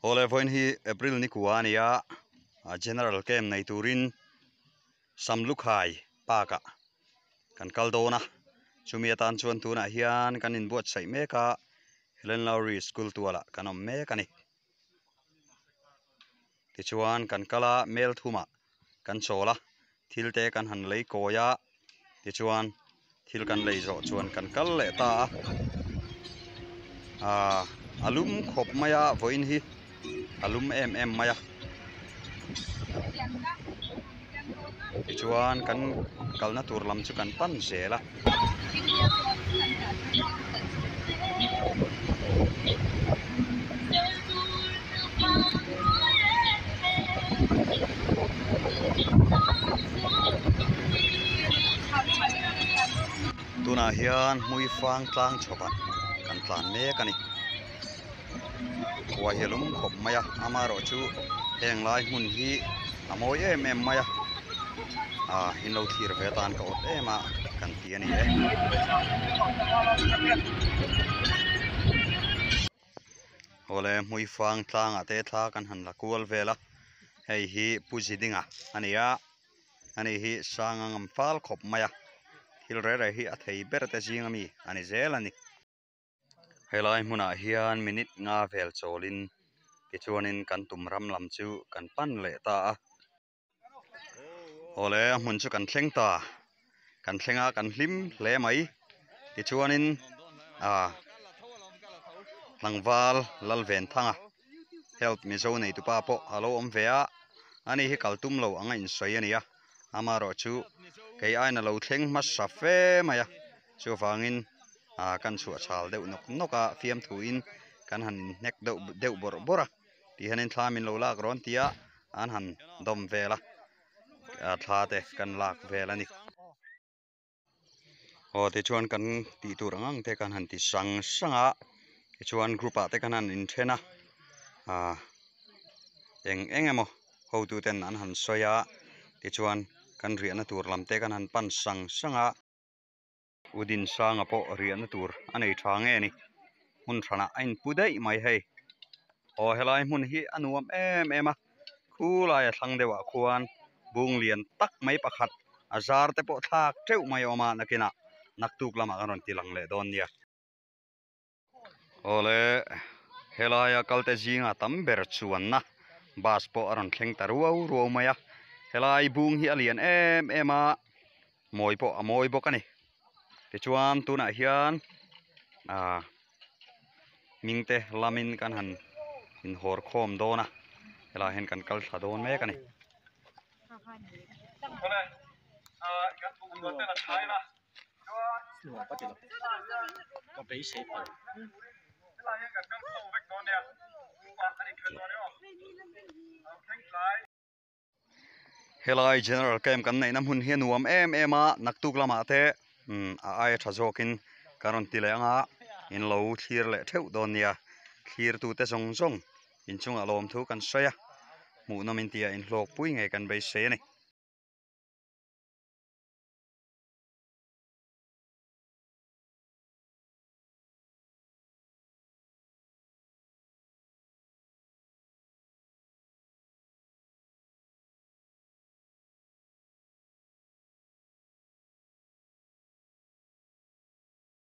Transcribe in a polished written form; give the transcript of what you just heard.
Awle vawiin hi April ni kua a ni a, General camp nei turin Samlukhai park ah kan kal dawn a, chumi atan chuan tunah hian kan inbuatsaih mek a, Helen Lowry school tualah kan awm mek a ni. Tichuan kan kal a, mel thumah kan chawl a, thil te kan han lei kawi a, tichuan thil kan lei zawh chuan kan kal leh ta a, aaa a lum khawp mai a vawiin hi a lum em em mai a, tichuan kan kalna tur lam chu kan pan zel a. Tunah hian hmuifang tlang chhawpah kan tlan mek a ni. Khua hi a lum khawp mai a, amaherawhchu heng lai hmun hi a mawi em em mai a, ah in lo thlir ve atan ka awt em a kan ti a ni e. Awle hmuifang tlangah te thla kan han la kual vel a, hei hi Pu Zidinga a ni a, ani hi Sanga ngam fal khawp mai a, thil reh reh hi a thei ber te zing ami a ni zel a ni. Helai hmunah hian minute nga vel chawlin tichuanin kan tum ram lam chu kan pan leh ta a. Awle a hmun chu kan thleng ta, kan thleng a kan hlim hle mai tichuanin ah tlangval Lalventhanga health mizo neitupa pawh a lo awm ve a, ani hi kal tum lo ang a insawi a ni a, amaherawhchu kei aiin a lo thleng hmasa fe mai a. Chuvangin ah kan chhuah chhal deuh nawk nawk a, fiamthuin kan han hnek deuh deuh bawrh bawrh a, tih hianin thla min lo lak rawn ti a, an han dawm vel a, thla te kan lak vel a ni. Aw tichuan kan tih tur ang ang te kan han ti sang sang a, tichuan group ah te kan han inthen a, ah eng eng emaw hotu ten an han sawi a, tichuan kan riahna tur lam te kan han pan sang sang a. Udin sanga pawh riahna tur a nei tha nge ni hmun hranah a inpu daih mai hei aw helai hmun hi a nuam em em a khulai a thlang deuhah khuan bung lian tak mai pakhat a zar te pawh thlak teuh mai a awm a nakinah naktuk lamah kan rawn ti lang leh dawn nia. Awle helaia kalte zinga tam ber chuanna bus pawh a rawn thleng ta ruau ruau mai a helai bung hi a lian em em a mawi pawh a mawi bawk a ni tichuan tunah hian ah hming te lamin kan han inhawr khawm dawn a helaiah hian kan kal thla dawn mek a ni. Helai general camp kan neihna hmun hi a nuam em em a naktuk lamah te umm a aia tha zawkin ka rawn ti leh ang a in lo thlir leh theuh dawn nia thlir tute zawng zawng inchungah lawmthu kan sawi a hmuhnawm in tia inhlawkpui ngei kan beisei a ni.